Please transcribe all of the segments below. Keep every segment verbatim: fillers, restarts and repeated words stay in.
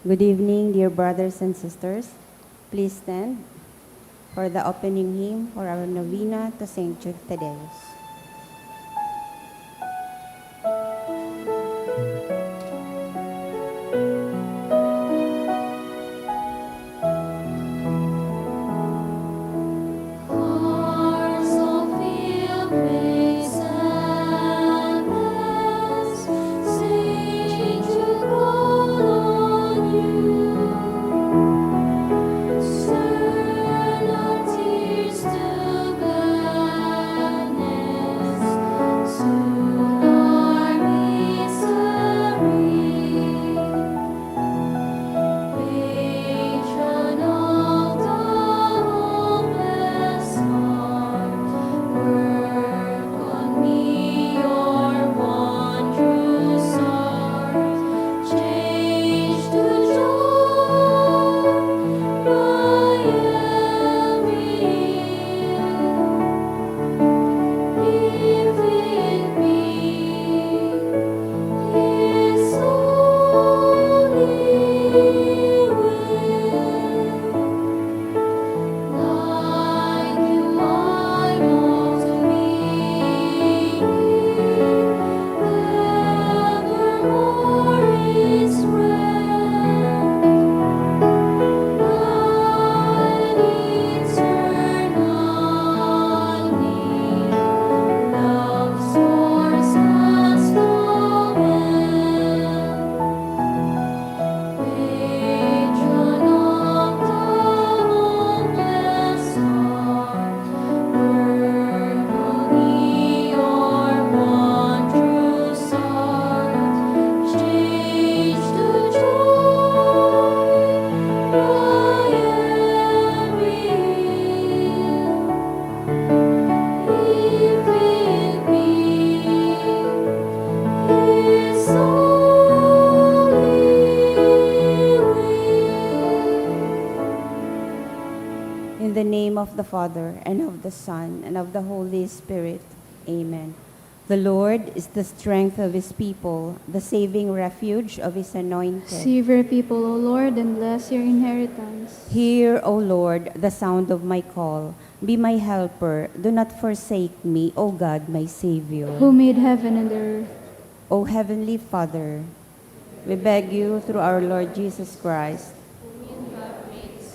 Good evening, dear brothers and sisters. Please stand for the opening hymn for our novena to Saint Jude Thaddeus. In the name of the Father, and of the Son, and of the Holy Spirit. Amen. The Lord is the strength of his people, the saving refuge of his anointed. Save your people, O Lord, and bless your inheritance. Hear, O Lord, the sound of my call. Be my helper. Do not forsake me, O God, my Savior. Who made heaven and earth. O Heavenly Father, we beg you through our Lord Jesus Christ,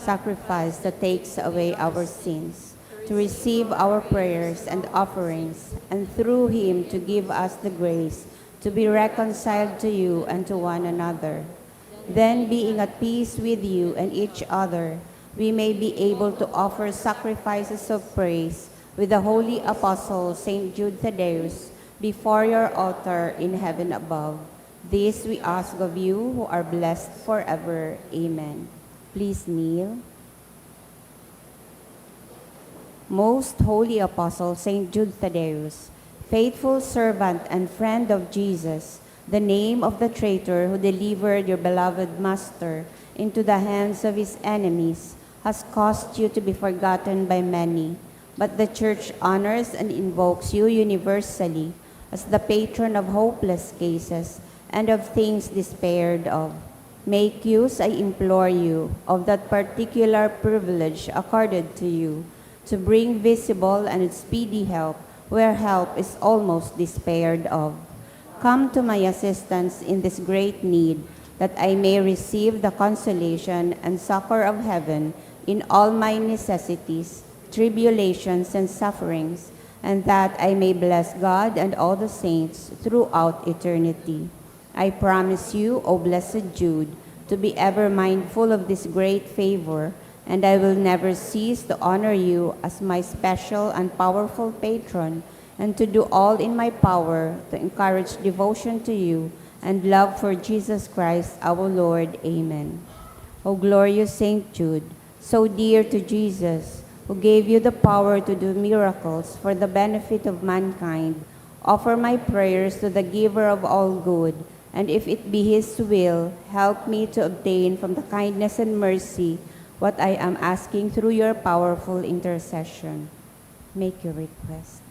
sacrifice that takes away our sins, to receive our prayers and offerings, and through him to give us the grace to be reconciled to you and to one another. Then, being at peace with you and each other, we may be able to offer sacrifices of praise with the holy apostle Saint Jude Thaddeus before your altar in heaven above. This we ask of you, who are blessed forever. Amen. Please kneel. Most Holy Apostle Saint Jude Thaddeus, faithful servant and friend of Jesus, the name of the traitor who delivered your beloved Master into the hands of his enemies has caused you to be forgotten by many, but the Church honors and invokes you universally as the patron of hopeless cases and of things despaired of. Make use, I implore you, of that particular privilege accorded to you, to bring visible and speedy help where help is almost despaired of. Come to my assistance in this great need, that I may receive the consolation and succor of heaven in all my necessities, tribulations, and sufferings, and that I may bless God and all the saints throughout eternity. I promise you, O blessed Jude, to be ever mindful of this great favor, and I will never cease to honor you as my special and powerful patron, and to do all in my power to encourage devotion to you and love for Jesus Christ our Lord. Amen. O glorious Saint Jude, so dear to Jesus, who gave you the power to do miracles for the benefit of mankind, offer my prayers to the Giver of all good, and if it be His will, help me to obtain from the kindness and mercy what I am asking through your powerful intercession. Make your request.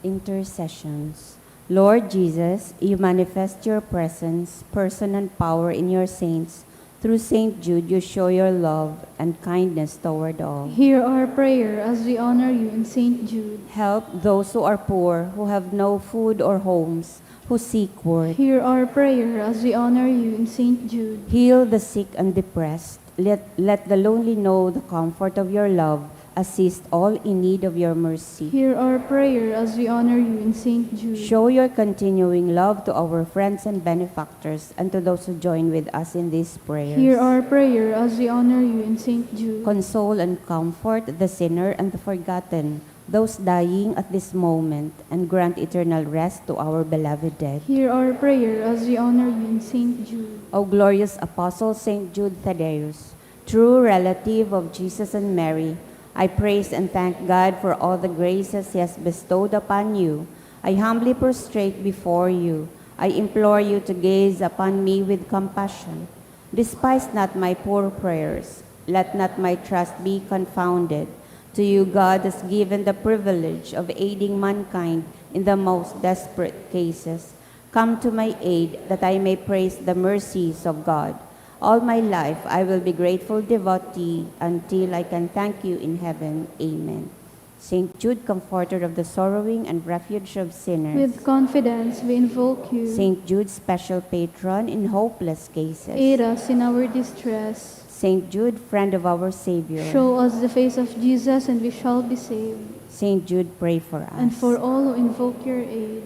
Intercessions. Lord Jesus, you manifest your presence, person, and power in your saints. Through Saint Jude, you show your love and kindness toward all. Hear our prayer as we honor you in Saint Jude. Help those who are poor, who have no food or homes, who seek work. Hear our prayer as we honor you in Saint Jude. Heal the sick and depressed. Let, let the lonely know the comfort of your love. Assist all in need of your mercy. Hear our prayer as we honor you in Saint Jude. Show your continuing love to our friends and benefactors and to those who join with us in this prayer. Hear our prayer as we honor you in Saint Jude. Console and comfort the sinner and the forgotten, those dying at this moment, and grant eternal rest to our beloved dead. Hear our prayer as we honor you in Saint Jude. O glorious Apostle Saint Jude Thaddeus, true relative of Jesus and Mary, I praise and thank God for all the graces He has bestowed upon you. I humbly prostrate before you. I implore you to gaze upon me with compassion. Despise not my poor prayers. Let not my trust be confounded. To you, God has given the privilege of aiding mankind in the most desperate cases. Come to my aid, that I may praise the mercies of God. All my life, I will be grateful devotee until I can thank you in heaven. Amen. Saint Jude, comforter of the sorrowing and refuge of sinners. With confidence we invoke you. Saint Jude, special patron in hopeless cases. Aid us in our distress. Saint Jude, friend of our Savior. Show us the face of Jesus and we shall be saved. Saint Jude, pray for us. And for all who invoke your aid.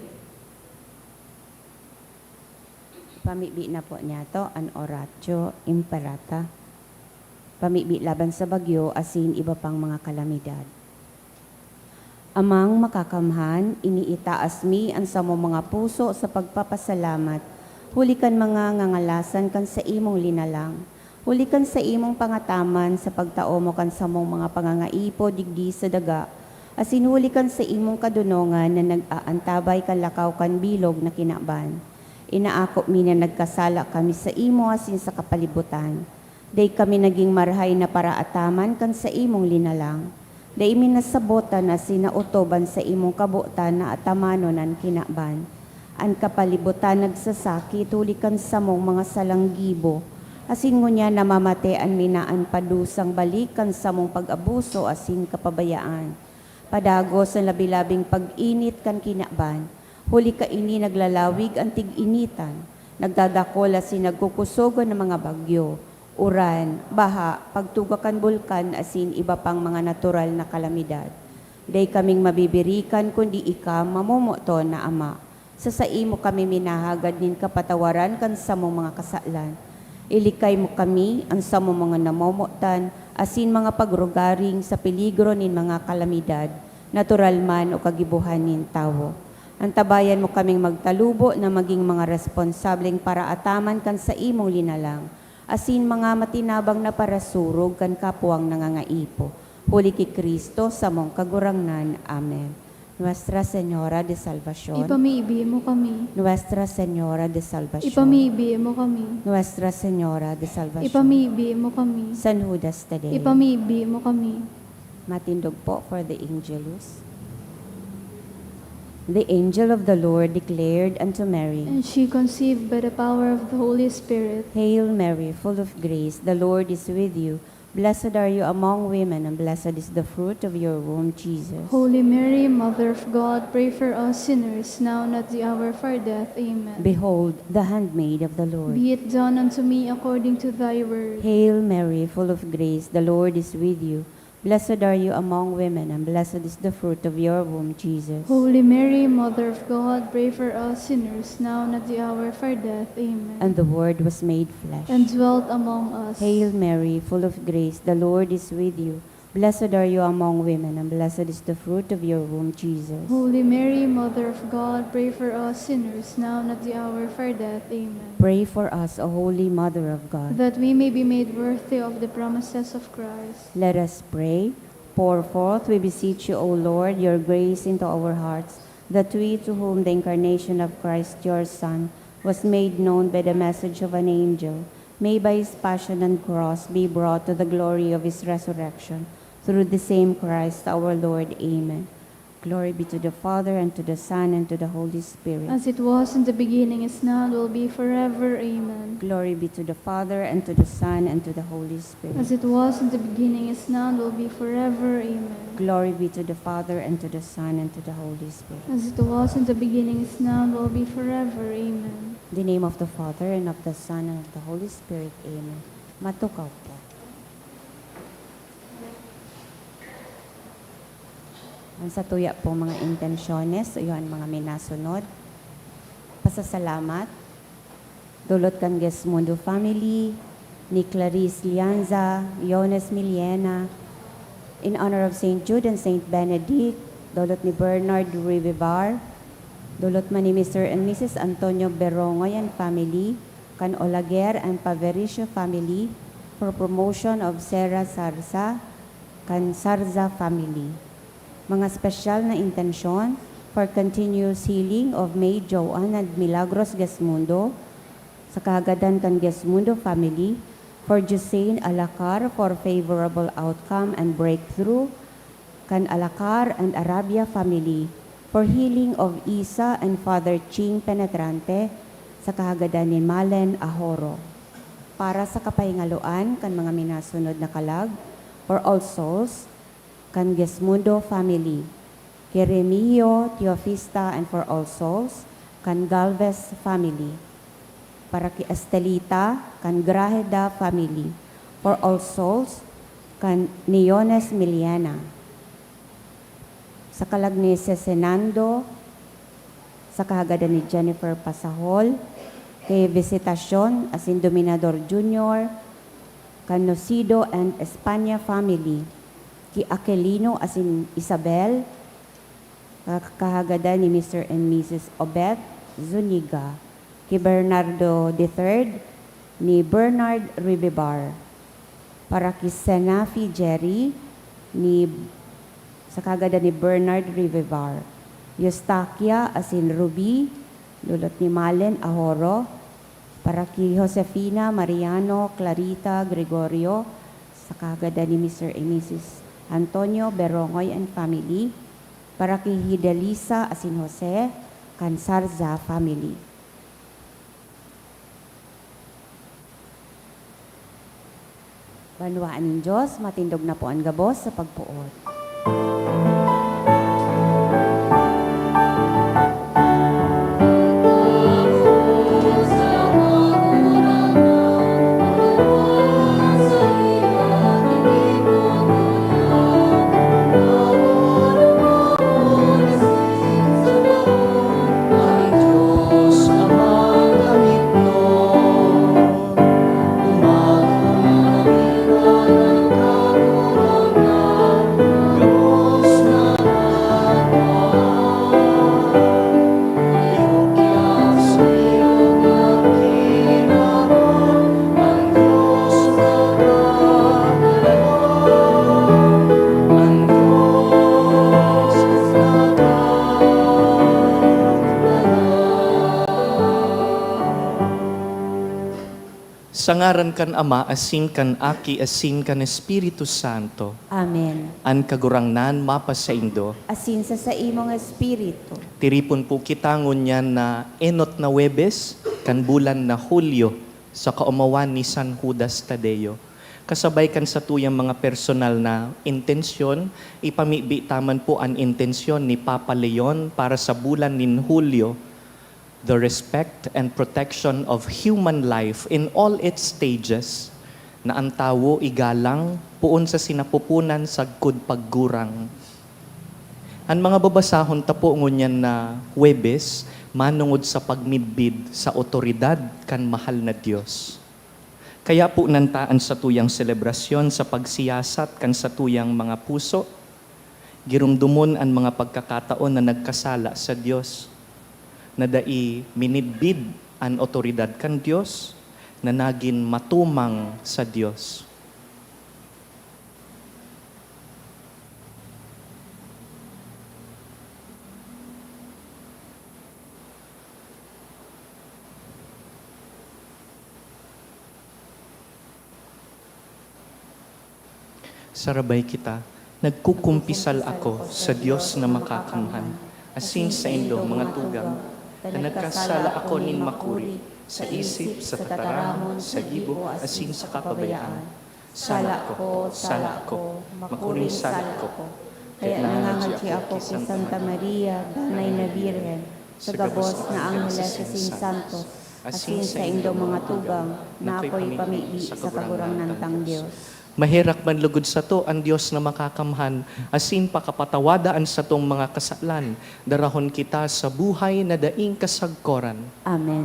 Pamibi na po niyato an Oratio Imperata. Pamibi laban sa bagyo asin iba pang mga kalamidad. Amang Makakamhan, iniitaas mi an samong mga puso sa pagpapasalamat huli kan mga ngangalasan kan saimong linalang, huli kan saimong pangataman sa pagtao mo kan samong mga pangangaipo digdi sa daga, asin huli kan saimong kadonongan na nag-aantabay kan lakaw kan bilog na kinaban. Inaako mi na nagkasala kami saimo asin sa kapalibutan. Dai kami nagin marahay na paraataman kan saimong linalang. Dai mi nasabot an asin naotob an saimong kabotan na atamanon an kinaban. An kapalibutan nagsasakit huli kan samong mga salang gibo, asin ngunyan namamatean mi na an padusang balik kan samong pag-abuso asin kapabayaan. Padagos an labi-labing pag-init kan kinaban, huli kaini naglalawig an tig-initan, nagdadakol asin nagkukusogon an mga bagyo, uran, baha, pagtuga kan bulkan asin iba pang mga natural na kalamidad. Dai kaming mabibirikan kundi ika, mamomoton na Ama. Sa saimo kami minahagad nin kapatawaran kan samong mga kasalan. Ilikay mo kami, an samong mga namomotan, asin mga pagrugaring sa peligro nin mga kalamidad, natural man o kagibohan nin tawo. Antabayan mo kaming magtalubo na magin mga responsableng paraataman kan saimong linalang, asin mga matinabang na parasurog kan kapwang nangangaipo. Huli ki Cristo, samong Kagurangnan. Amen. Nuestra Señora de Salvacion. Ipamibi mo kami. Nuestra Señora de Salvacion. Ipamibi mo kami. Nuestra Señora de Salvacion. Ipamibi mo kami. San Judas Tadeo. Ipamibi mo kami. Matindog po for the Angelus. The angel of the Lord declared unto Mary. And she conceived by the power of the Holy Spirit. Hail Mary, full of grace, the Lord is with you. Blessed are you among women, and blessed is the fruit of your womb, Jesus. Holy Mary, Mother of God, pray for us sinners, now and at the hour of our death. Amen. Behold, the handmaid of the Lord. Be it done unto me according to thy word. Hail Mary, full of grace, the Lord is with you. Blessed are you among women, and blessed is the fruit of your womb, Jesus. Holy Mary, Mother of God, pray for us sinners, now and at the hour of our death. Amen. And the Word was made flesh. And dwelt among us. Hail Mary, full of grace, the Lord is with you. Blessed are you among women, and blessed is the fruit of your womb, Jesus. Holy Mary, Mother of God, pray for us sinners, now and at the hour of our death. Amen. Pray for us, O Holy Mother of God. That we may be made worthy of the promises of Christ. Let us pray. Pour forth, we beseech you, O Lord, your grace into our hearts, that we, to whom the incarnation of Christ, your Son, was made known by the message of an angel, may by his passion and cross be brought to the glory of his resurrection. Through the same Christ our Lord. Amen. Glory be to the Father, and to the Son, and to the Holy Spirit. As it was in the beginning, is now, and will be forever. Amen. Glory be to the Father, and to the Son, and to the Holy Spirit. As it was in the beginning, is now, and will be forever. Amen. Glory be to the Father, and to the Son, and to the Holy Spirit. As it was in the beginning, is now, and will be forever. Amen. In the name of the Father, and of the Son, and of the Holy Spirit. Amen. Matukaw po. An satuya pong mga intensyones, iyo an mga minasunod. Pasasalamat. Dulot kan Gesmundo family, ni Clarice Lianza, Yones Miliena, in honor of Saint Jude and Saint Benedict, dulot ni Bernard Ribibar, dulot man ni Mister and Missus Antonio Berongoy and family, kan Olaguer and Pavericio family, for promotion of Sarah Sarza, kan Sarza family. Mga espesyal na intensyon, for continuous healing of May Joan and Milagros Gesmundo, sa kahagadan kan Gesmundo family, for Josein Alacar for favorable outcome and breakthrough, kan Alacar and Arabia family, for healing of Isa and Father Ching Penetrante, sa kahagadan ni Malen Ahoro. Para sa kapahingaloan kan mga minasunod na kalag, for all souls, kan Gesmundo family, ki Remigio Teofista and for all souls, kan Galvez family. Para ki Estelita, kan Grajeda family, for all souls, kan Neones Miliana. Sa kalag ni Cesenando, sa kahagadan ni Jennifer Pasahol, ki Visitacion asin Dominador Junior, kan Nocido and Espana family, ki Aquilino asin Isabel, ka-, kahagadan ni Mister and Missus Obet Zuniga, ki Bernardo the third, ni Bernard Ribibar. Para ki Senafi Jerry, ni, sa kahagadan ni Bernard Ribibar. Eustaquia asin Ruby, dulot ni Malen Ahoro. Para ki Josefina, Mariano, Clarita, Gregorio, sa kahagadan ni Mister and Missus Antonio Berongoy and family. Para ki Hidelisa asin Jose, kan Sarza family. Banwaan nin Diyos, matindog na po an gabos sa pagpoot. Sa ngaran kan Ama, asin kan Aki, asin kan Espiritu Santo. Amen. An Kagurangnan mapasaindo. Asin sa saimong espiritu. Tiripon po kita ngunyan na enot na Huwebes kan bulan na Hulyo sa kaomawan ni San Judas Tadeo. Kasabay kan satuyang mga personal na intensyon, ipamibi ta man po an intensyon ni Papa Leon para sa bulan nin Hulyo, the respect and protection of human life in all its stages, na an tawo igalang poon sa sinapupunan sagkod paggurang. An mga babasahon ta po ngunyan na Huwebes manongod sa pagmidbid sa awtoridad kan mahal na Dios. Kaya po nanta an satuyang selebrasyon sa pagsiyasat kan satuyang mga puso, giromdomon an mga pagkakataon na nagkasala sa Dios, na dai minidbid an awtoridad kan Dios, na nagin matumang sa Dios. Sarabay kita. Nagkukumpisal ako sa Dios na Makakamhan, asin saindo, mga tugang, ta nagkasala ako nin makuri, sa isip, sa tataramon, sa gibo, asin sa kapabayaan. Sala ako, sala ako, makuring sala ako. Kaya nangangadyi ako ki Santa Maria, Danay na Birhen, sa gabos na angheles asin santos, asin saindo, mga tugang, na akoy pamibi sa Kagurangnan tang Dios. Maherak man lugod sato an Dios na Makakamhan, asin pakapatawada an satong mga kasalan, darahon kita sa buhay na daing kasagkoran. Amen.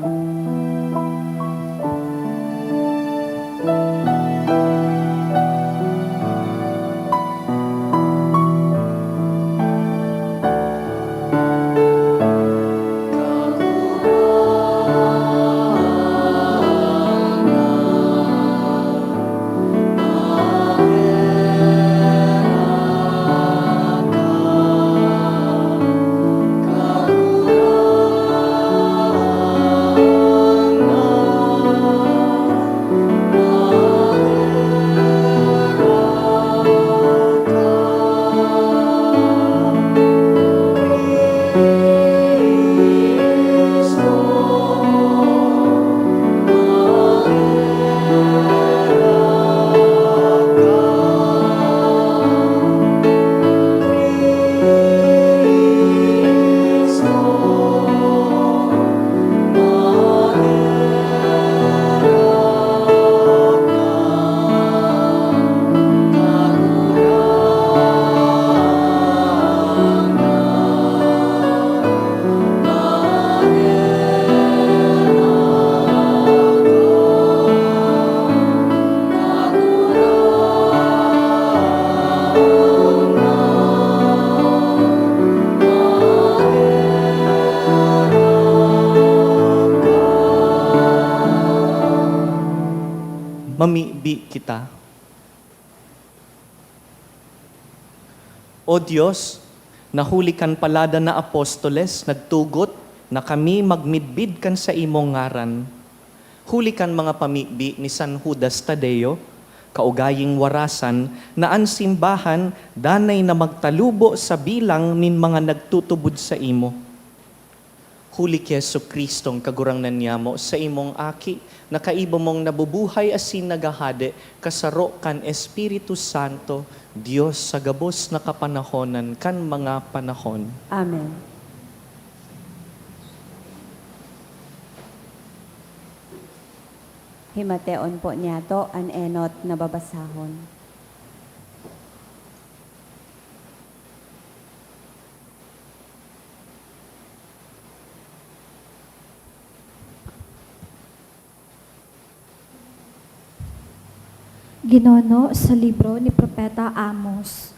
Mamibi kita. O Dios, na huli kan paladan na apostoles nagtugot na kami magmidbid kan saimong ngaran. Huli kan mga pamibi ni San Judas Tadeo, kaugaying warasan na an simbahan danay na magtalubo sa bilang nin mga nagtutubod saimo. Huli ki Jesu-Cristong Kagurangnan niyamo, saimong Aki, na kaiba mong nabubuhay asin naghahade, kasaro kan Espiritu Santo, Dios sa gabos na kapanahonan kan mga panahon. Amen. Himateon po niyato an enot na babasahon. Ginono sa libro ni Propeta Amos.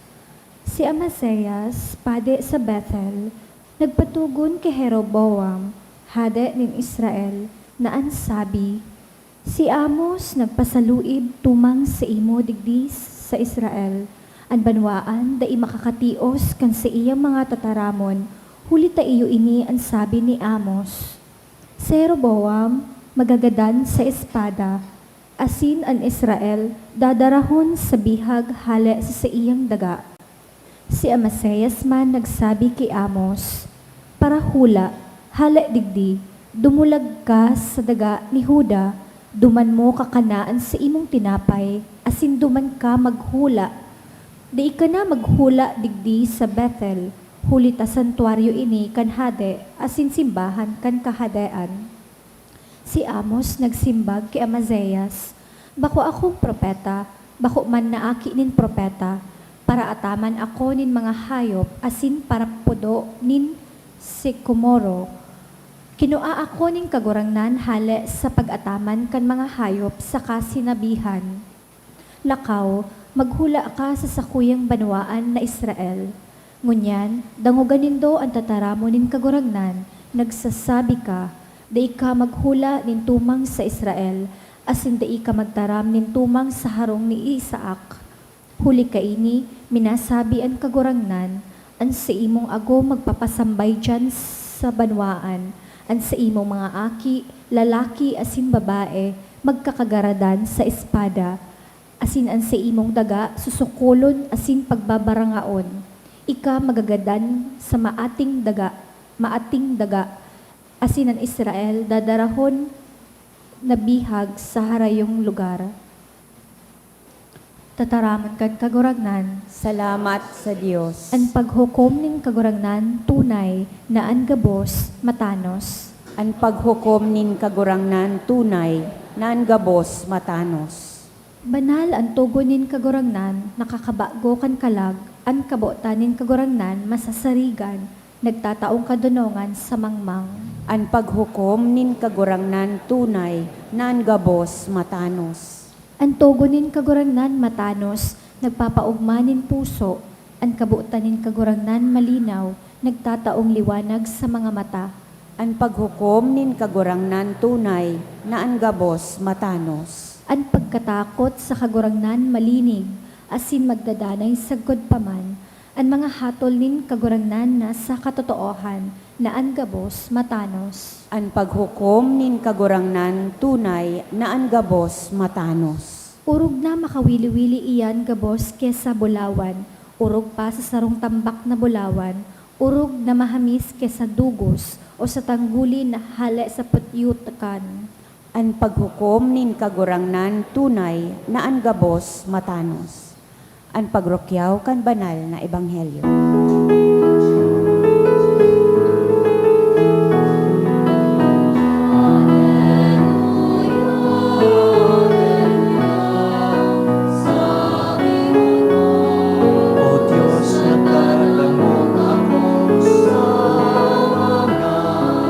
Si Amazias, padi sa Bethel, nagpatogon ki Jeroboam, hade nin Israel, na an sabi, "Si Amos nagpasaluib tumang saimo digdi sa Israel, an banwaan dai makakatios kan saiyang mga tataramon, huli ta iyo ini an sabi ni Amos." Si Jeroboam magagadan sa espada, asin an Israel dadarahon sa bihag hale sa saiyang daga. Si Amazias man nagsabi ki Amos, "Parahula, hale digdi, dumulag ka sa daga ni Juda, duman mo kakana an saimong tinapay, asin duman ka maghula. Dai ka na maghula digdi sa Bethel, huli ta santuaryo ini kan hade asin simbahan kan kahadean." Si Amos nagsimbag ki Amazias, "Bako akong propeta, bako man na aki nin propeta, paraataman ako nin mga hayop asin parapudo nin sikomoro. Kinua ako nin Kagurangnan hale sa pag-ataman kan mga hayop saka sinabihan, 'Lakaw, maghula ka sa sakuyang banwaan na Israel.' Ngunyan, dangoga nindo an tataramon nin Kagurangnan, nagsasabi ka, 'Dai ka maghula nin tumang sa Israel, asin dai ka magtaram nin tumang sa harong ni Isaac.' Huli kaini, minasabi an Kagurangnan, 'An saimong agom magpapasambay diyan sa banwaan, an saimong mga aki, lalaki asin babae, magkakagaradan sa espada.' asin an saimong daga susukolon asin pagbabarangaon. Ika magagadan sa maating daga, maating daga, asin an Israel dadarahon na bihag sa harayong lugar. Tataramon kan Kagurangnan. Salamat sa Dios. An paghukom nin Kagurangnan tunay na an gabos matanos. An paghukom nin Kagurangnan tunay na an gabos matanos. Banal an togon nin Kagurangnan, nakakabago kan kalag, an kabotan nin Kagurangnan masasarigan, nagtataong kadonongan sa mangmang. An paghukom nin Kagurangnan tunay na an gabos matanos. An togon nin Kagurangnan matanos, nagpapaogma nin puso, an kabotan nin Kagurangnan malinaw, nagtataong liwanag sa mga mata. An paghukom nin Kagurangnan tunay na an gabos matanos. An pagkatakot sa Kagurangnan malinig, asin magdadanay sagkod pa man. An mga hatol nin Kagurangnan nasa katotoohan na an gabos matanos. An paghukom nin Kagurangnan tunay na an gabos matanos. Orog na makawili-wili iyan gabos ki sa bulawan, orog pa sa sarong tambak na bulawan, orog na mahamis ki sa dugos o sa tangguli na hale sa putyutukan. An paghukom nin Kagurangnan tunay na an gabos matanos. An pagrukyaw kan banal na ebanghelyo. O Dios, nagdadangog ako sa mga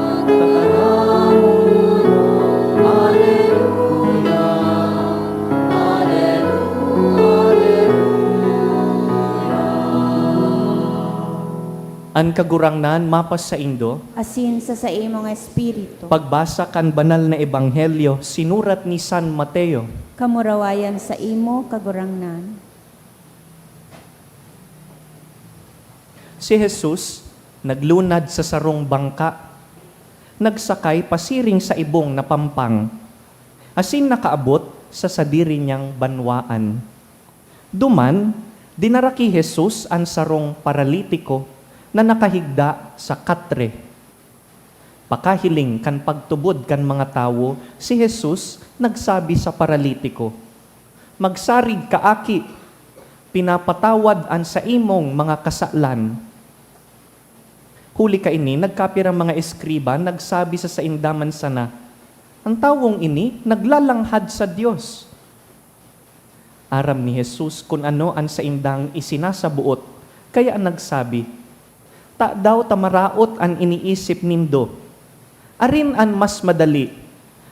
tataramon mo. Aleluya, aleluya, aleluya. An Kagurangnan mapasaindo. Asin sa saimong espiritu. Pagbasa kan Banal na Ebanghelyo sinurat ni San Mateo. Kamurawayan saimo, Kagurangnan. Si Jesus naglunad sa sarong bangka, nagsakay pasiring sa ibong na pampang, asin nakaabot sa sadiri niyang banwaan. Duman, dinara ki Jesus an sarong paralitiko na nakahigda sa katre. Pakahiling kan pagtubod kan mga tawo, si Jesus nagsabi sa paralitiko, "Magsarig ka, aki, pinapatawad an saimong mga kasalan." Huli kaini, nagkapirang mga eskriba nagsabi sa sainda man sana, "An tawong ini naglalanghad sa Dios." Aram ni Jesus kun ano an saindang isinasaboot, kaya nagsabi, "Tadaw ta maraot an iniisip nindo? Arin an mas madali,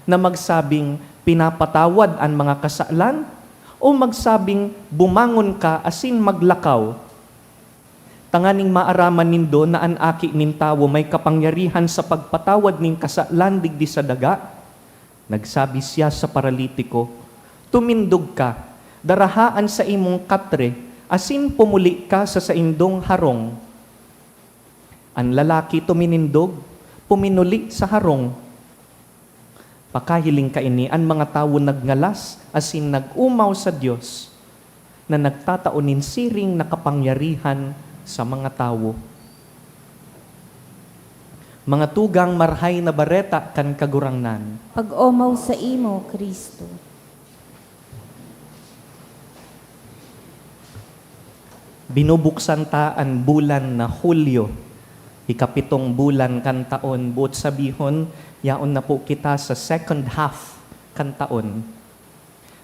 na magsabing, 'Pinapatawad an mga kasalan,' o magsabing, 'Bumangon ka asin maglakaw'? Tanganing maaraman nindo na an Aki nin Tawo may kapangyarihan sa pagpatawad nin kasalan digdi sa daga." Nagsabi siya sa paralitiko, "Tumindog ka, daraha an saimong katre, asin pumuli ka sa saindong harong." An lalaki tuminindog, puminuli sa harong. Pakahiling kaini, an mga tawo nagngalas asin nag-omaw sa Dios na nagtatao nin siring na kapangyarihan sa mga tawo. Mga tugang, Marahay na Bareta kan Kagurangnan. Pag-omaw saimo, Cristo. Binubuksan ta an bulan na Hulyo, ikapitong bulan kan taon. Boot sabihon, yaon na po kita sa second half kan taon.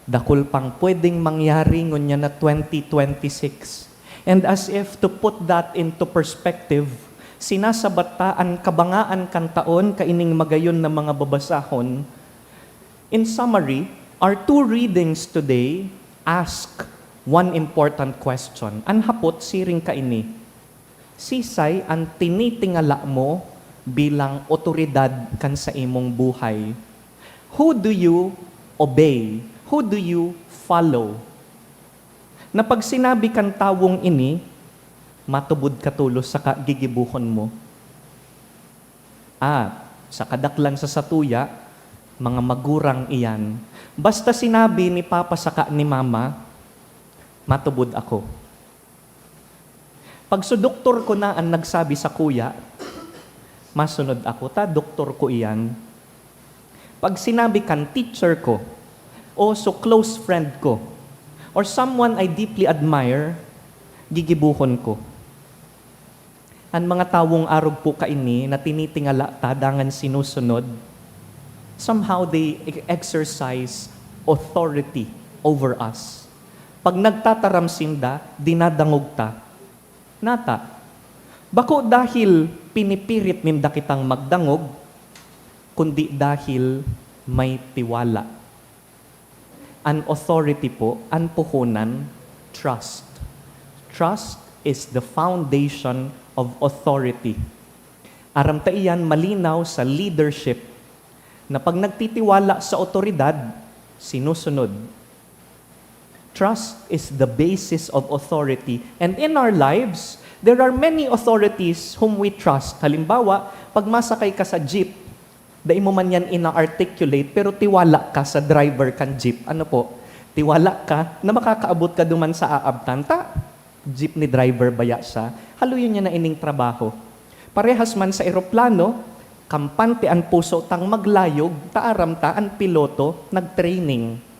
Dakul pang pwedeng mangyari ngunyan na twenty twenty-six. And as if to put that into perspective, sinasabat ta an kabangaan kan taon kaining magayon na mga babasahon. In summary, our two readings today ask one important question. An hapot siring kaini, Siisay an tinitingala mo bilang awtoridad kan saimong buhay? Who do you obey? Who do you follow? Na pag sinabi kan tawong ini, matubod ka tolos sa kagigibohon mo. Ah, sa kadaklan sa satuya, Mga magurang iyan. Basta sinabi ni Papa saka ni Mama, matubod ako. Pag so doktor ko na an nagsabi sakuya, masunod ako, ta doktor ko iyan. Pag sinabi kan teacher ko, o so close friend ko, or someone I deeply admire, gigibohon ko. An mga tawong arog po kaini na tinitingala ta dangan sinusunod, somehow they e-, exercise authority over us. Pag nagtataram sinda, dinadangog ta. Nata, bako dahil pinipirit ninda kitang magdangog, kundi dahil may tiwala. An authority po, an puhunan, trust. Trust is the foundation of authority. Aram ta iyan malinaw sa leadership, na pag nagtitiwala sa awtoridad, sinusunod. Trust is the basis of authority. And in our lives, there are many authorities whom we trust. Halimbawa, pag masakay ka sa jeep, dai mo man yan ina-articulate, pero tiwala ka sa driver kan jeep. Ano po? Tiwala ka na makakaabot ka duman sa aabtan. Ta, jeepney driver baya siya. Haluyon niya na ining trabaho. Parehas man sa eroplano, kampante an puso tang maglayog, ta aram ta an piloto nag-training.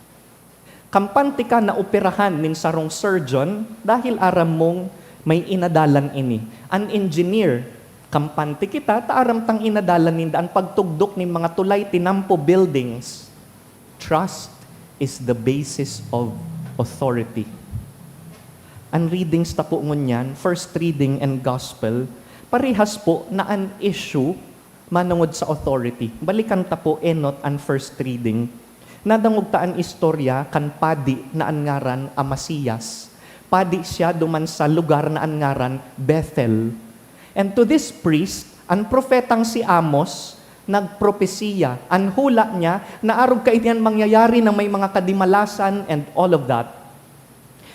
Kampante ka na operahan nin sarong surgeon dahil aram mong may inadalan ini. An engineer, kampante kita ta aram tang inadalan ninda an pagtugdok nin mga tulay, tinampo, buildings. Trust is the basis of authority. An readings ta po ngunyan, first reading and gospel, parehas po na an issue manongod sa authority. Balikan ta po enot an first reading. Nadangog ta an istorya kan padi na an ngaran Amasias. Padi siya duman sa lugar na an ngaran Bethel. And to this priest, an propetang si Amos nagpropesiya. An hula niya na arog kaiyan mangyayari na may mga kadimalasan and all of that.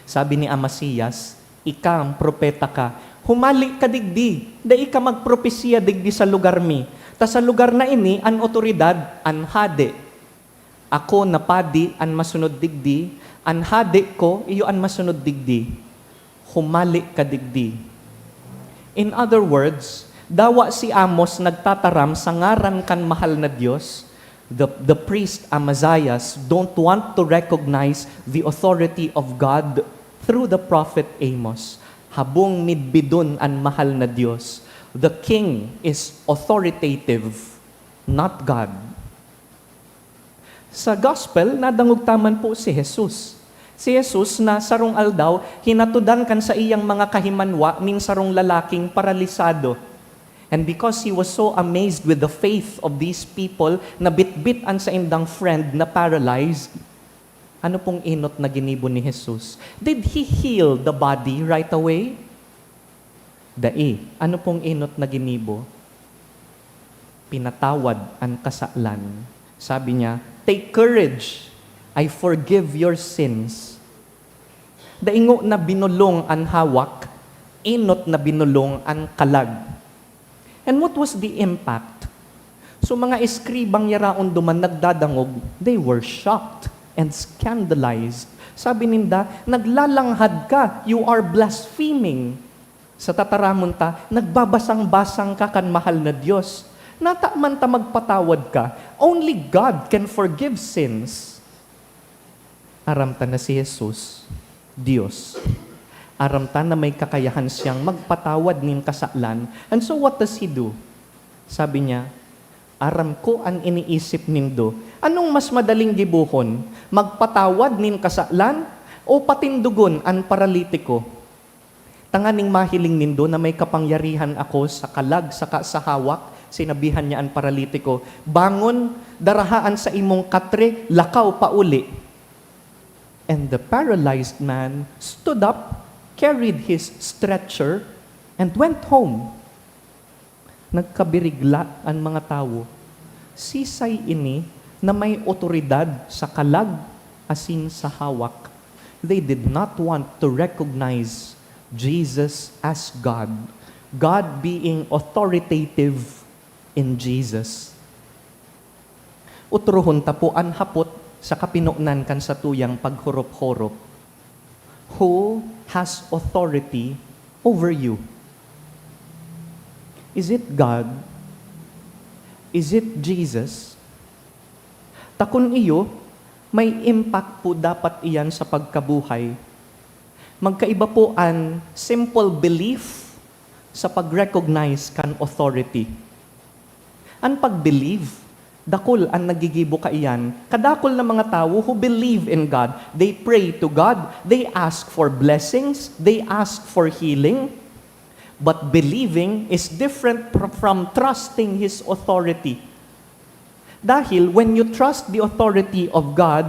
Sabi ni Amasias, "Ika, propeta ka. Humali ka digdi. Dai ka magpropesiya digdi sa lugar mi. Ta sa lugar na ini, an otoridad, an hade. Ako na padi an masunod digdi, an hade ko iyo an masunod digdi. Humali ka digdi." In other words, dawa si Amos nagtataram sa ngaran kan mahal na Dios. The, the priest Amazias don't want to recognize the authority of God through the prophet Amos. Habong midbidon an mahal na Dios. The king is authoritative, not God. Sa gospel, nadangog ta man po si Jesus. Si Jesus na sarong aldaw, hinatodan kan saiyang mga kahimanwa nin sarong lalaking paralisado. And because he was so amazed with the faith of these people na bitbit an saindang friend na paralyzed, ano pong enot na ginibo ni Jesus? Did he heal the body right away? Dai. Ano pong enot na ginibo? Pinatawad an kasalan. Sabi niya, "Take courage. I forgive your sins." Daingo na binulong an hawak, enot na binulong an kalag. And what was the impact? So, mga eskribang yaraon duman nagdadangog, they were shocked and scandalized. Sabi ninda, "Naglalanghad ka, you are blaspheming." Sa tataramon ta, nagbabasang-basang ka kan mahal na Dios. Nata man ta magpatawad ka. Only God can forgive sins. Aram ta na si Jesus, Dios. Aram ta na may kakayahan siyang magpatawad nin kasalan. And so what does he do? Sabi niya, "Aram ko an iniisip nindo. Anong mas madaling gibohon? Magpatawad nin kasalan o patindogon an paralitiko?" Tanganing mahiling nindo na may kapangyarihan ako sa kalag saka sa hawak, sinabihan niya an paralitiko, "Bangon, daraha an saimong katre, lakaw pauli." And the paralyzed man stood up, carried his stretcher, and went home. Nagkabirigla an mga tawo. Sisay ini na may otoridad sa kalag asin sa hawak? They did not want to recognize Jesus as God, God being authoritative in Jesus. Utrohon ta po an hapot sa kapinonan kan satuyang paghorop-horop. Who has authority over you? Is it God? Is it Jesus? Ta kun iyo, may impact po dapat iyan sa pagkabuhay. Magkaiba po an simple belief sa pag-recognize kan authority. An pag-believe, dakul an nagigibo kaiyan. Kadakul na mga tawo who believe in God, they pray to God, they ask for blessings, they ask for healing. But believing is different pr- from trusting His authority. Dahil when you trust the authority of God,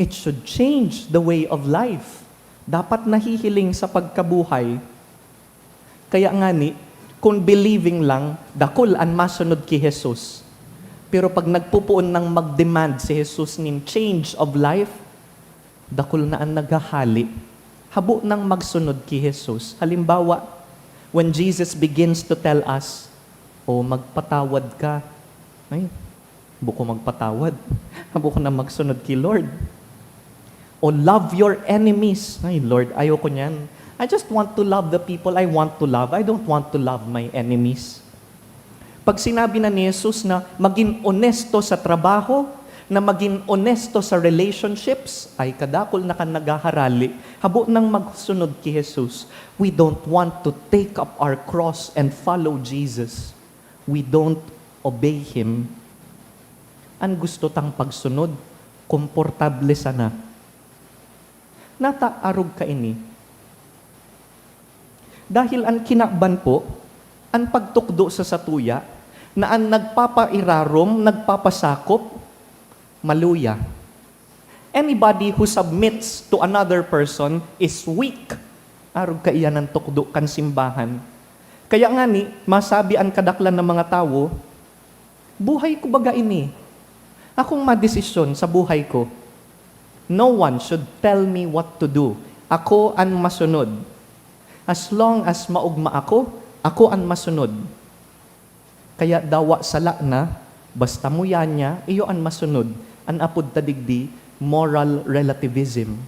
it should change the way of life. Dapat nahihiling sa pagkabuhay. Kaya ngani, kung believing lang, dakul an masunod ki Jesus. Pero pag nagpupoon nang mag-demand si Jesus nin change of life, dakul na an naghahali. Habo nang magsunod ki Jesus. Halimbawa, when Jesus begins to tell us, "O, magpatawad ka." Ay, habo ko magpatawad. Habo ko na magsunod ki Lord. "O, love your enemies." Ay, Lord, ayoko niyan. I just want to love the people I want to love. I don't want to love my enemies. Pag sinabi na ni Jesus na magin onesto sa trabaho, na magin onesto sa relationships, ay kadakul na kan naghaharali, habo nang magsunod ki Jesus. We don't want to take up our cross and follow Jesus. We don't obey Him. An gusto tang pagsunod, komportable sana. Nata arog kaini. Dahil an kinaban po, an pagtukdo sa satuya, na an nagpapairarom, nagpapasakop, maluya. Anybody who submits to another person is weak. Arog kaiyan an tukdo kan simbahan. Kaya ngani, masabi an kadaklan na mga tawo, "Buhay ko baga ini. Akong madesisyon sa buhay ko. No one should tell me what to do. Ako an masunod. As long as maogma ako, ako an masunod." Kaya dawa sala na, basta muya niya, iyo an masunod. An apod ta digdi, moral relativism.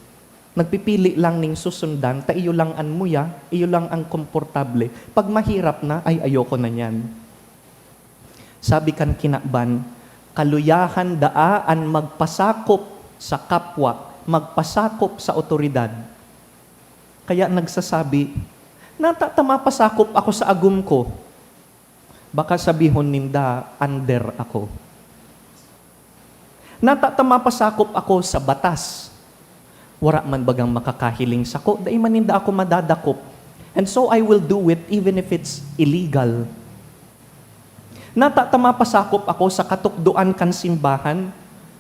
Nagpipili lang nin susundan, ta iyo lang an muya, iyo lang an komportable. Pag mahirap na, "Ay, ayoko na niyan." Sabi kan kinaban, "Kaluyahan daa an magpasakop sa kapwa, magpasakop sa awtoridad." Kaya nagsasabi, "Nata ta mapasakop ako sa agom ko." Baka sabihon ninda, "Under ako." "Nata ta mapasakop ako sa batas." Wara man bagang makakahiling sako, dai man ninda ako madadakop. And so I will do it even if it's illegal. "Nata ta mapasakop ako sa katukdoan kan simbahan."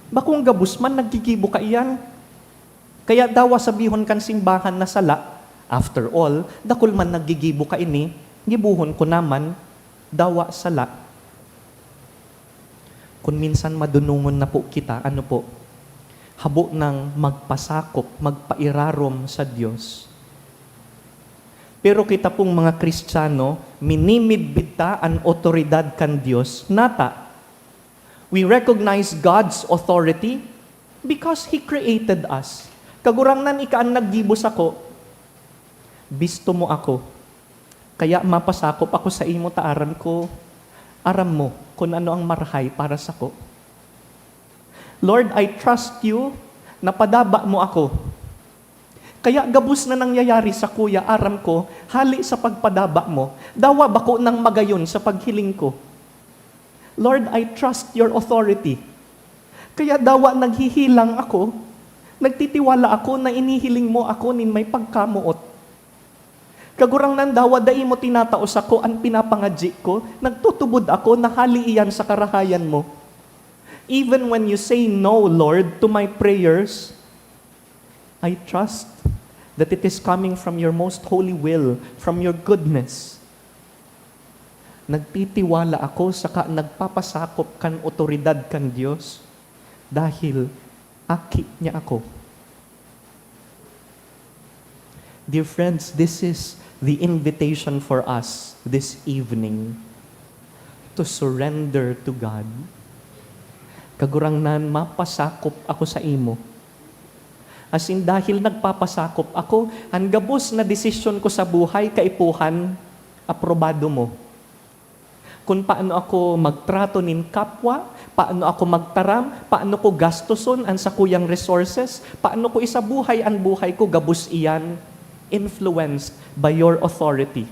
Bakong gabos man naggigibo kaiyan. Kaya dawa sabihon kan simbahan na sala, "After all, dakul man naggigibo kaini, gibohon ko naman." Dawa sala. Kun minsan madunongon na po kita, ano po? Habo nang magpasakop, magpairarom sa Dios. Pero kita pong mga Kristiyano, minimidbid ta an otoridad kan Dios. Nata, we recognize God's authority because He created us. Kagurangnan, ika an naggibo sako. Bisto mo ako. Kaya mapasakop ako saimo ta aram ko, aram mo kun ano ang marahay para sako. Lord, I trust you na padaba mo ako. Kaya gabos na nangyayari sakuya, aram ko, hali sa pagpadaba mo, dawa bako nang magayon sa paghiling ko. Lord, I trust your authority. Kaya dawa naghihilang ako, nagtitiwala ako na inihiling mo ako nin may pagkamoot. Kagurangnan, dawa dai mo tinatao sako an pinapangadyi ko, nagtutubod ako na hali iyan sa karahayan mo. Even when you say no, Lord, to my prayers, I trust that it is coming from your most holy will, from your goodness. Nagtitiwala ako saka nagpapasakop kan otoridad kan Dios dahil aki niya ako. Dear friends, this is the invitation for us this evening to surrender to God. Kagurangnan, mapasakop ako sa imo. Asin dahil nagpapasakop ako, an gabos na desisyon ko sa buhay, kaipuhan, aprobado mo. Kun paano ako magtrato nin kapwa, paano ako magtaram, paano ko gastoson an sakuyang resources, paano ko isabuhay an buhay ko, gabos iyan influenced by your authority.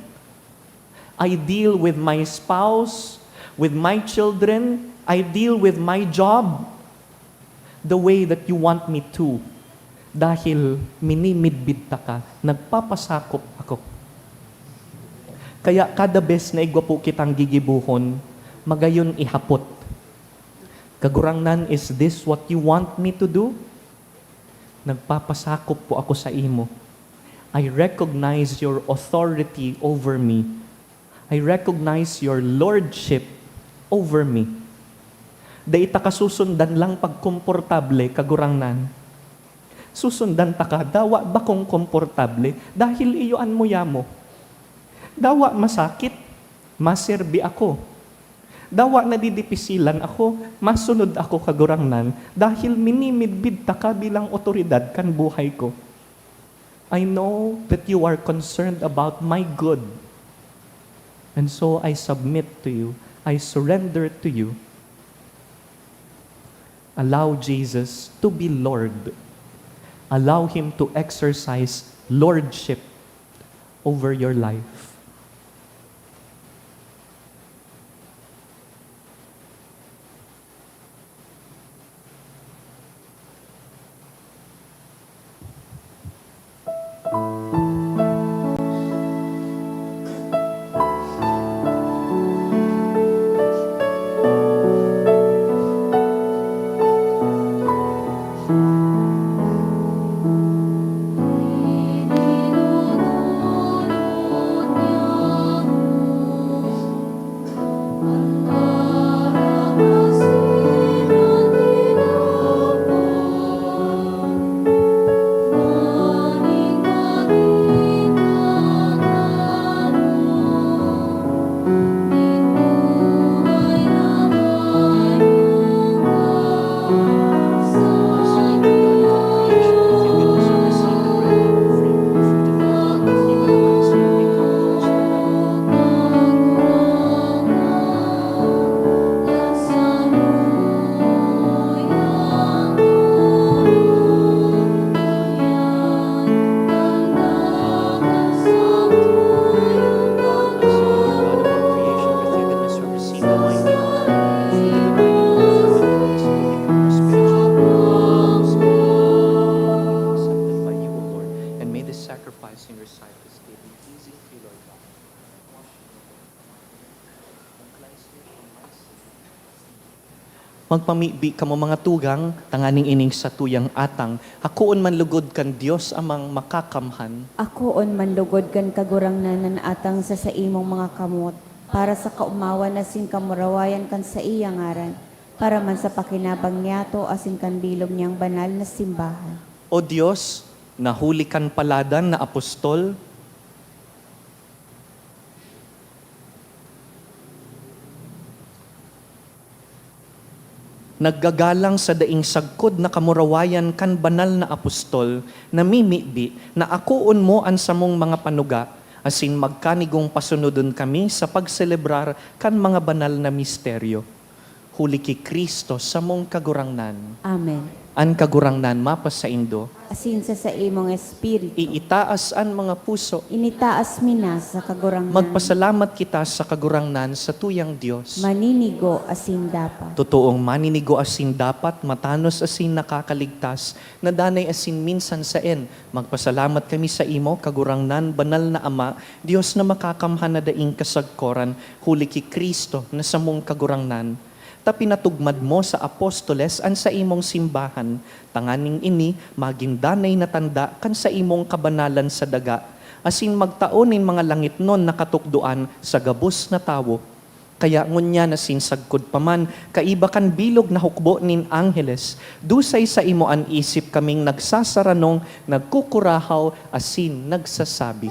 I deal with my spouse, with my children, I deal with my job the way that you want me to. Dahil minimidbid taka, nagpapasakop ako. Kaya kada bes na igwa po kitang gigibohon, magayon ihapot, "Kagurangnan, is this what you want me to do?" Nagpapasakop po ako sa imo. I recognize your authority over me. I recognize your lordship over me. Dai taka susundan lang pagkomportable, Kagurangnan. Susundan taka, dawa bakong komportable, dahil iyo an muya mo. Dawa masakit, maserbi ako. Dawa nadidipisilan ako, masunod ako, Kagurangnan, dahil minimidbid taka bilang otoridad kan buhay ko. I know that you are concerned about my good. And so I submit to you. I surrender to you. Allow Jesus to be Lord. Allow Him to exercise lordship over your life. Accepted by you, O Lord, and may this sacrifice in your sight this day be pleasing to you, Lord God. Magpamibi kamo, mga tugang, tanganing ining satuyang atang hakoon man lugod kan Dios Amang Makakamhan. Akoon man lugod kan Kagurangnan an atang sa saimong mga kamot, para sa kaomawan asin kamurawayan kan saiyang ngaran, para man sa pakinabang niyato asin kan bilog niyang banal na simbahan. O Dios, na huli kan paladan na apostol, naggagalang sa daing sagkod na kamurawayan kan banal na apostol, namimibi na akoon mo an samong mga panuga, asin magkanigong pasunodon kami sa pagselebrar kan mga banal na misteryo. Huli ki Cristo, samong Kagurangnan. Amen. An Kagurangnan mapasaindo. Asin sa saimong espiritu. Iitaas an mga puso. Initaas mi na sa Kagurangnan. Magpasalamat kita sa Kagurangnan, satuyang Dios. Maninigo asin dapat. Totoong maninigo asin dapat, matanos asin nakakaligtas, na danay asin minsan saen. Magpasalamat kami saimo, Kagurangnan, banal na Ama, Dios na makakamhan na daing kasagkoran, huli ki Cristo na samong Kagurangnan, ta pinatugmad mo sa apostoles an saimong simbahan, tanganing ini magin danay na tanda kan saimong kabanalan sa daga, asin magtao nin mga langitnon na katukdoan sa gabos na tawo. Kaya ngunyan asin sagkod pa man, kaiba kan bilog na hukbo nin angheles, dusay saimo an isip kaming nagsasaranong, nagkukurahaw, asin nagsasabi.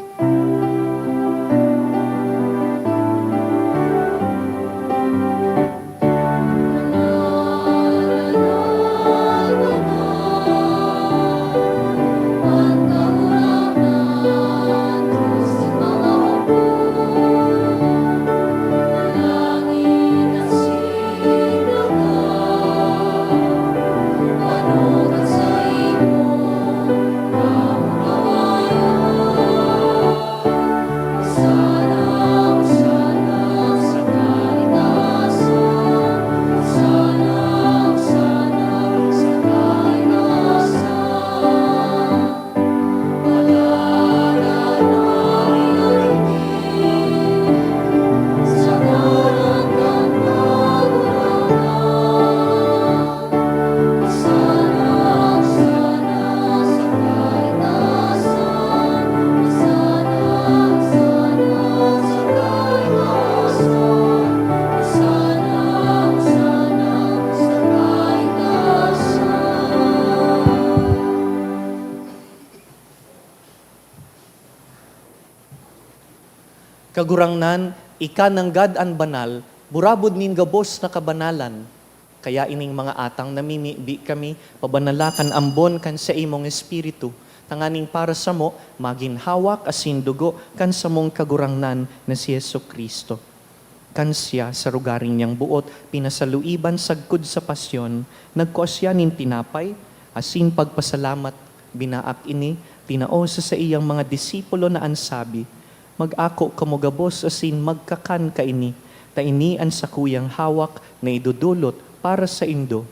Kagurangnan, ika nanggad an banal, burabod nin gabos na kabanalan. Kaya ining mga atang namimibi kami, pabanala kan ambon kan saimong Espiritu, tanganing para samo magin hawak asin dugo kan samong Kagurangnan na si Jesu-Cristo. Kan siya, sa rogaring niyang boot, pinasaluiban sagkod sa pasyon, nagkua siya nin tinapay, asin pagpasalamat, binaak ini, tinao sa saiyang mga disipulo na an sabi, "Mag-ako kamo gabos asin magkakan kaini, ta ini an sakuyang hawak na idodolot para saindo."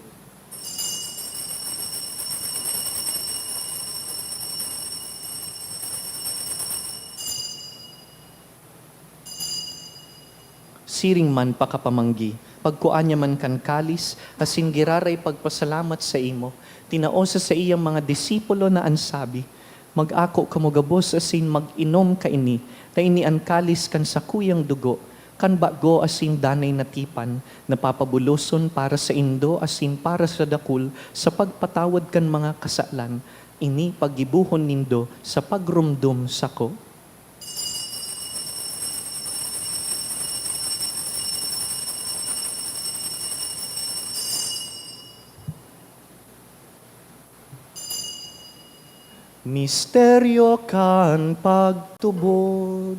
Siring man pakapamanggi, pagkua niya man kan kalis, asin giraray pagpasalamat saimo, tinao sa saiyang mga disipulo na an sabi, "Mag-ako kamo gabos asin mag-inom kaini, ta ini an kalis kan sakuyang dugo, kan bago asin danay na tipan, na papabuloson para saindo asin para sa dakul sa pagpatawad kan mga kasalan. Ini paggibohon nindo sa pagromdom sako." Misteryo kan pagtubod.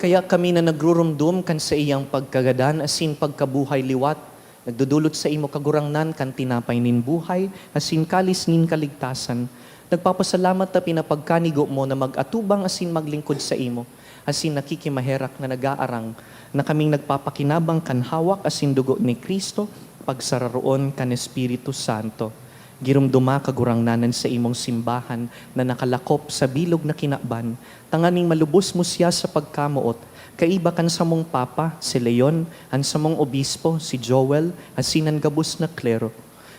Kaya kami na nagruromdom kan saiyang pagkagadan asin pagkabuhay liwat, nagdodolot saimo, Kagurangnan, kan tinapay nin buhay asin kalis nin kaligtasan. Nagpapasalamat ta pinapagkanigo mo na mag-atubang asin maglingkod saimo, asin nakikimaherak na nag-aarang na kaming nagpapakinabang kan hawak asin dugo ni Cristo, pagsararoon kan Espiritu Santo. Giromdoma, Kagurangnan, an saimong simbahan na nakalakop sa bilog na kinaban, tanganing malubos mo siya sa pagkamoot, kaiba kan samong Papa, si Leon, an samong Obispo, si Joel, asin an gabos na klero.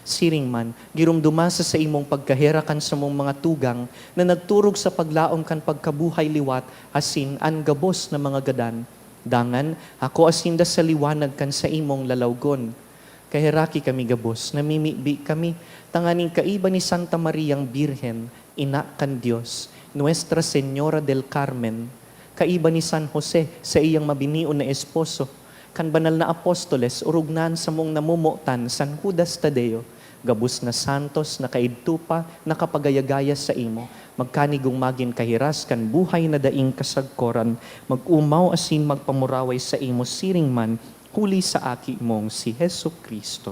Siring man, giromdoma sa saimong pagkaherak an samong mga tugang na nagturog sa paglaom kan pagkabuhay liwat asin an gabos na mga gadan. Dangan, hakoa sinda sa liwanag kan saimong lalawgon. Kaheraki kami gabos, namimibi kami, tanganing kaiba ni Santa Mariang Birhen, Ina kan Dios, Nuestra Señora del Carmen, kaiba ni San Jose, saiyang mabinion na esposo, kan banal na apostoles, orog na an samong namomotan, San Judas Tadeo, gabos na santos na kaidto pa nakapagaya-gaya saimo, magkanigong magin kahiras kan buhay na daing kasagkoran, mag-omaw asin magpamuraway saimo siring man, huli sa Aki mong si Jesu-Cristo.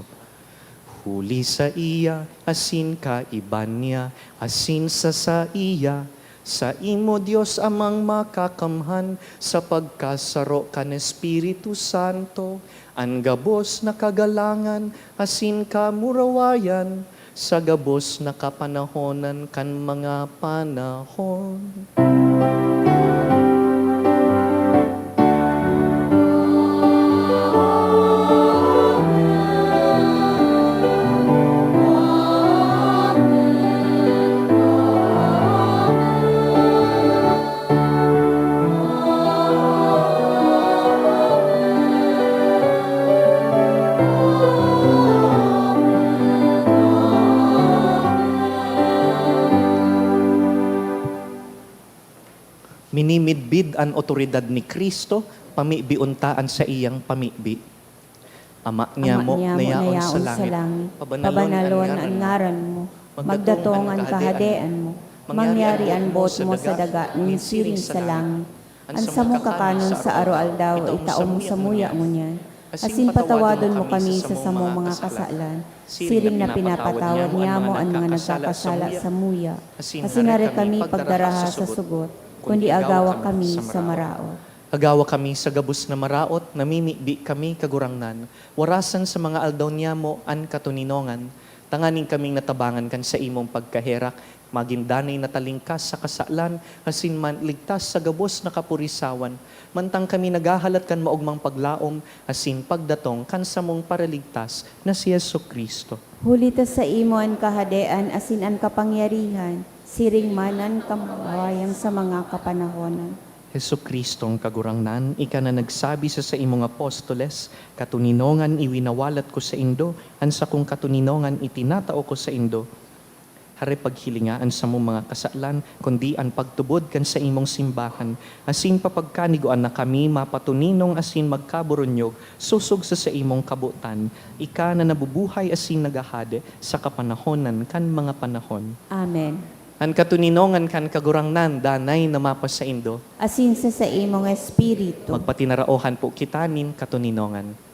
Huli saiya, asin kaiba niya, asin sa saiya, saimo, Dios Amang Makakamhan, sa pagkasaro kan Espiritu Santo, an gabos na kagalangan asin kamurawayan, sa gabos na kapanahonan kan mga panahon. Minimidbid an awtoridad ni Cristo, pamibion ta an saiyang pamibi. Ama niyamo na yaon sa langit, pabanalon an ngaran mo. Magdatong an kahadean mo. Mangyari an boot mo sa daga nin siring sa langit. An samong kakanon sa aroaldaw itao mo samuya ngunyan. Asin patawadon mo kami sa samong mga kasalan, siring na pinapatawad niamo an mga nagkakasala samuya. Asin hare kami pagdaraha sa sugot, kundi agawa kami sa maraot. Agawa kami sa gabos na maraot, namimibi kami, Kagurangnan, warasan sa mga aldaw niyamo an katoninongan, tanganing kaming natabangan kan saimong pagkaherak, Magin danay na talingkas sa kasalan asin man ligtas sa gabos na kapurisawan, mantang kami naghahalat kan maogmang paglaom asin pagdatong kan samong Paraligtas na si Jesu-Cristo. Huli ta saimo an kahadean asin an kapangyarihan, siring man an kamurawayan sa mga kapanahonan. Jesu-Cristong Kagurangnan, ika na nagsabi sa saimong apostoles, "Katoninongan iwinawalat ko saindo, an sakong katoninongan itinatao ko saindo." Hare paghilinga an samong mga kasalan, kundi an pagtubod kan saimong simbahan, asin papagkanigoan na kami mapatoninong asin magkaburunyog sosog sa saimong kabotan, ika na nabubuhay asin naghahade sa kapanahonan kan mga panahon. Amen. An katoninongan kan Kagurangnan danay na mapasaindo. Asin sa saimong espiritu. Magpatinaraohan po kita nin katoninongan.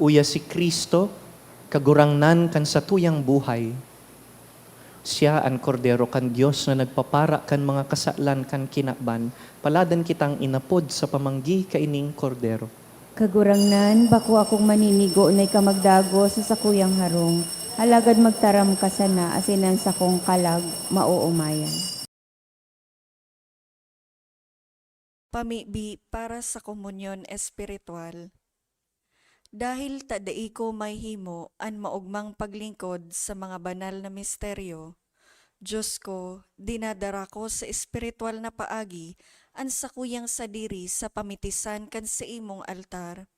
Uya si Cristo, Kagurangnan kan satuyang buhay. Siya an Kordero kan Dios na nagpapara kan mga kasalan kan kinaban. Paladan kitang inapod sa pamanggi kaining Kordero. Kagurangnan, bako akong maninigo na ika magdagos sa sakuyang harong, alagad magtaram ka sana asin an sakong kalag maoomayan. Pamibi para sa komunyon espiritual. Dahil ta dai ko mahimo an maogmang paglingkod sa mga banal na misteryo, Diyos ko, dinadara ko sa espiritual na paagi an sakuyang sadiri sa pamitisan kan saimong altar.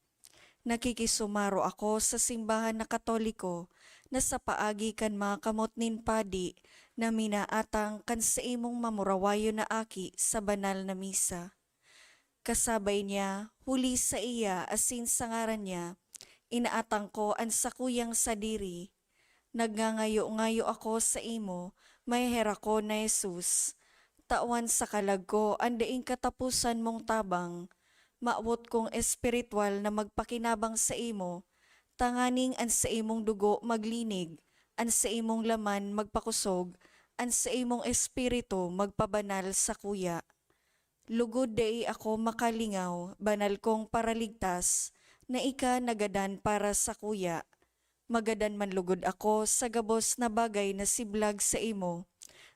Nakikisumaro ako sa simbahan na Katoliko na sa paagi kan mga kamot nin padi na minaatang kan saimong mamurawayon na aki sa banal na misa. Kasabay niya, huli saiya asin sa ngaran niya, inaatang ko an sakuyang sadiri. Nagngangayo-ngayo ako saimo, maheherakon na Jesus. Tawan sa kalag ko an daing kataposan mong tabang. Mawot kong espiritual na magpakinabang saimo, tanganing an saimong dugo maglinig, an saimong laman magpakosog, an saimong espiritu magpabanal sakuya. Lugod dai ako makalingaw, banal kong Paraligtas, na ika nagadan para sakuya. Magadan man lugod ako sa gabos na bagay na siblag saimo,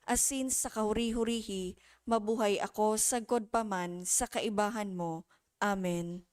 asin sa kahuri-hurihi mabuhay ako sagkod pa man sa kaibahan mo. Amen.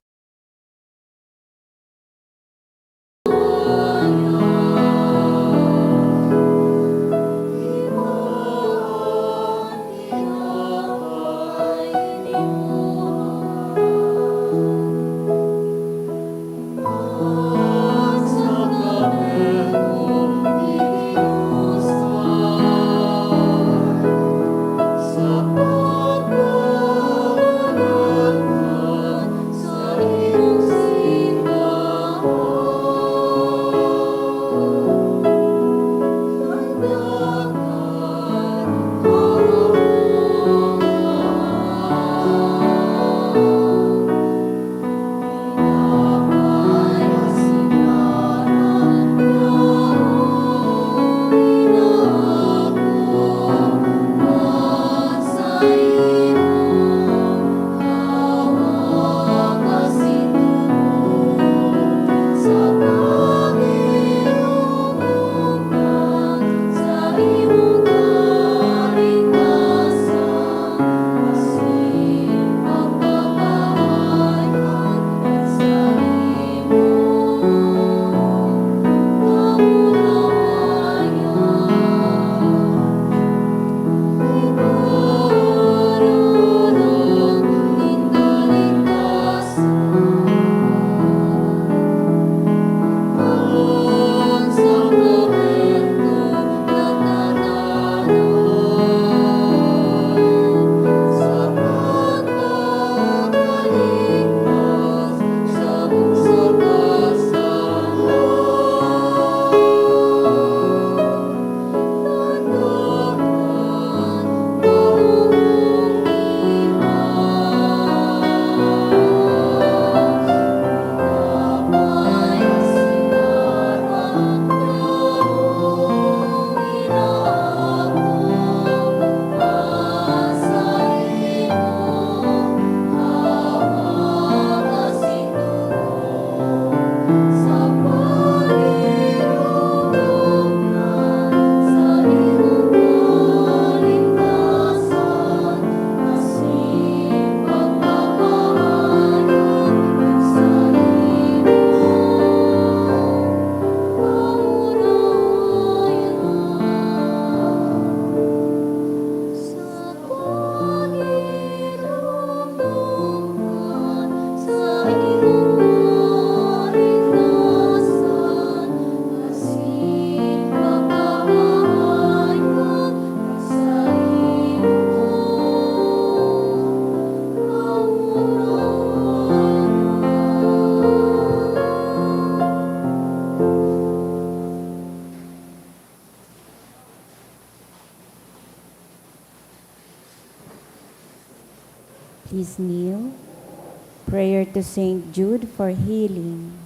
Prayer to Saint Jude for healing.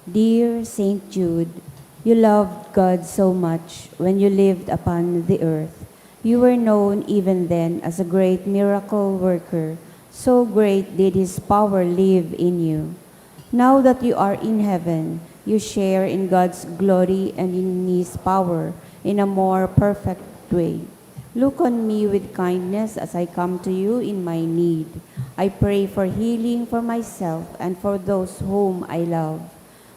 Dear Saint Jude, you loved God so much when you lived upon the earth. You were known even then as a great miracle worker. So great did His power live in you. Now that you are in heaven, you share in God's glory and in His power in a more perfect way. Look on me with kindness as I come to you in my need. I pray for healing for myself and for those whom I love.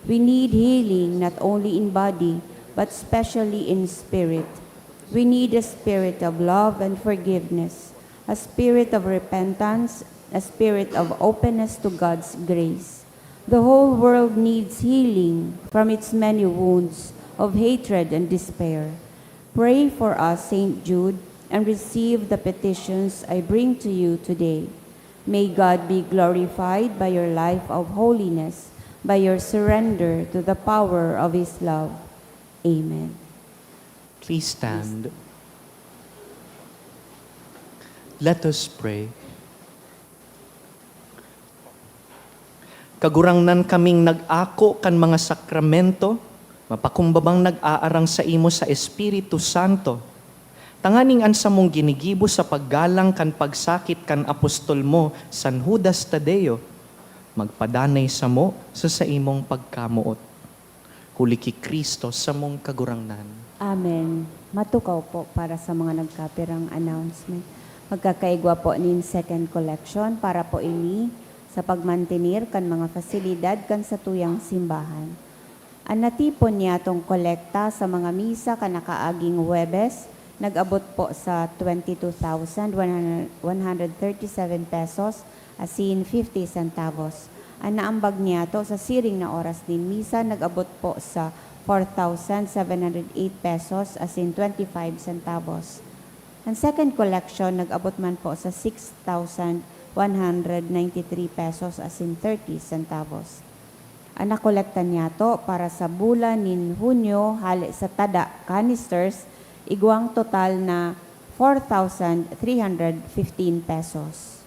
We need healing not only in body, but especially in spirit. We need a spirit of love and forgiveness, a spirit of repentance, a spirit of openness to God's grace. The whole world needs healing from its many wounds of hatred and despair. Pray for us, Saint Jude, and receive the petitions I bring to you today. May God be glorified by your life of holiness, by your surrender to the power of His love. Amen. Please stand. Let us pray. Kagurangnan, kaming nag-ako kan mga sakramento, mapakumbabang nag-aarang saimo sa Espiritu Santo, tanganing an samong ginigibo sa paggalang kan pagsakit kan apostol mo, San Judas Tadeo, magpadanay samo sa saimong pagkamoot. Huli ki Cristo samong Kagurangnan. Amen. Matukaw po para sa mga nagkapirang announcement. Magkakaigwa po nin second collection para po ini sa pagmantenir kan mga fasilidad kan satuyang simbahan. An natipon niyatong kolekta sa mga misa kan nakaaging Huwebes nag-abot po sa twenty two thousand one hundred thirty seven pesos asin fifty centavos. An naambag niyato sa siring na oras nin misa nag-abot po sa four thousand seven hundred eight pesos asin twenty five centavos. An second collection nag-abot man po sa six thousand one hundred ninety three pesos asin thirty centavos. An nakolekta niyato para sa bulan nin Hunyo hale sa tada canisters, igwang total na four thousand three hundred fifteen pesos.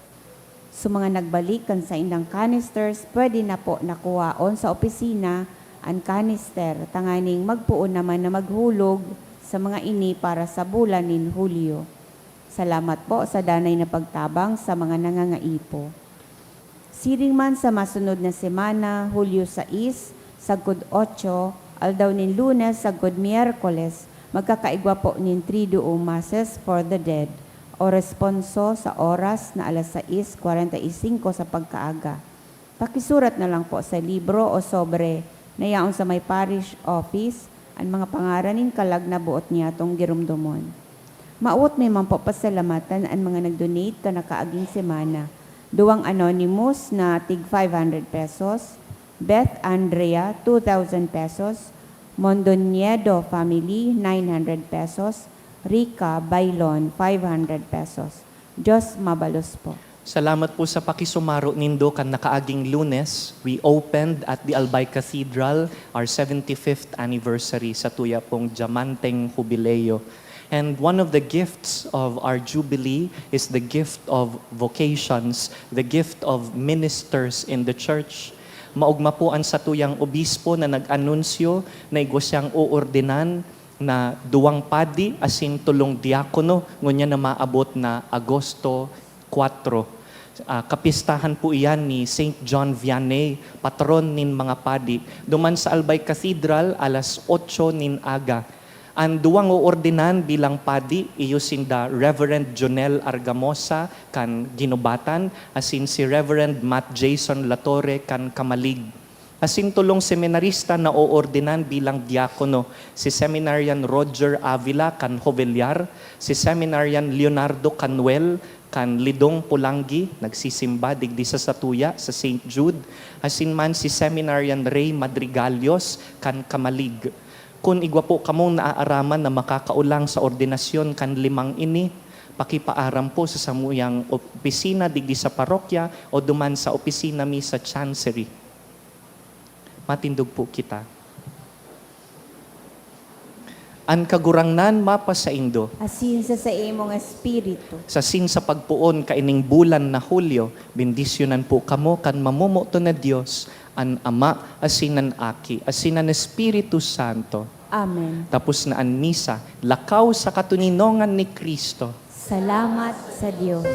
Sa mga nagbalik kan saindang canisters, pwede na po na kuhaon sa opisina an canister tanganing magpoon naman na maghulog sa mga ini para sa bulan nin Hulyo. Salamat po sa danay na pagtabang sa mga nangangaipo. Siring man sa masunod na semana, Hulyo sais, sagkod otso, aldaw nin Lunes sagkod Miyerkules, magkakaigwa po nin Triduum Masses for the Dead o responso sa oras na alas sais kwarenta y singko sa pagkaaga. Pakisurat na lang po sa libro o sobre na yaon sa may parish office an mga pangaran nin kalag na boot niyatong giromdomon. Mawot mi man po pasalamatan an mga nag-donate kan nakaaging semana. Duwang anonymous na tig five hundred pesos, Beth Andrea, two thousand pesos, Mondoñedo family, nine hundred pesos, Rica Bailon, five hundred pesos. Diyos mabalos po. Salamat po sa pakisumaro nindo kan nakaaging Lunes. We opened at the Albay Cathedral our seventy-fifth anniversary sa tuya pong Diamanteng Hubileo. And one of the gifts of our Jubilee is the gift of vocations, the gift of ministers in the church. Maogma po an satuyang obispo na nag-anunsyo na igwa siyang oordinan na duwang padi asin tolong diakono ngunyan na maabot na Agosto kwatro. Ah, kapistahan po iyan ni Saint John Vianney, patron nin mga padi. Duman sa Albay Cathedral, alas otso nin aga. An duwang oordinan bilang padi, iyo sinda Reverend Jonel Argamosa kan Guinobatan asin si Reverend Matt Jason Latorre kan Camalig. Asin tolong seminarista na oordinan bilang diakono, si Seminarian Roger Avila kan Jovellar, si Seminarian Leonardo Canuel kan Lidong, Polangui, nagsisimba digdi sa satuya sa Saint Jude, asin man si Seminarian Rey Madrigalios kan Camalig. Kun igwa po kamong naaaraman na makakaolang sa ordinasyon kan limang ini, pakipaaram po sa samuyang opisina digdi sa parokya o duman sa opisina mi sa Chancery. Matindog po kita. An Kagurangnan mapasaindo. Asin sa saimong espiritu. Sa sin sa pagpoon kaining bulan na Hulyo, bendisyonan po kamo kan mamomoton na Dios, an Ama, asin an Aki, asin an Espiritu Santo. Amen. Tapos na an misa, lakaw sa katoninongan ni Cristo. Salamat sa Dios.